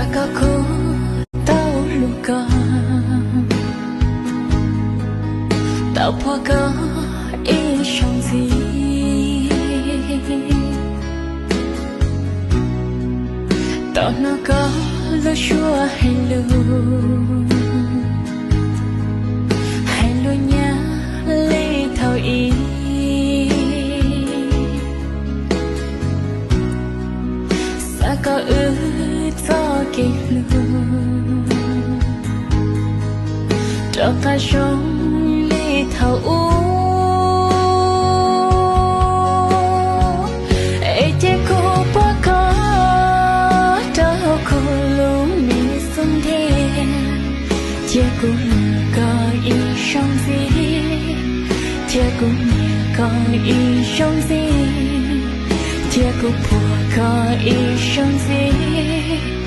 Koj kuj tau hlub koj, tau puag koj ib zaug ntxiv. Tau hnov koj lub suab hais lus, hais lus nyab li thaum ub. Xav kom wb txoj kev hlub rov qab zoo li thaum ub. Es cia kuv puag koj rau hauv kuv lub me xub ntiag. Cia kuv nyiam koj ib zaug ntxiv, cia kuv nyiam koj ib zaug ntxiv, cia kuv puag koj ib zaug ntxiv.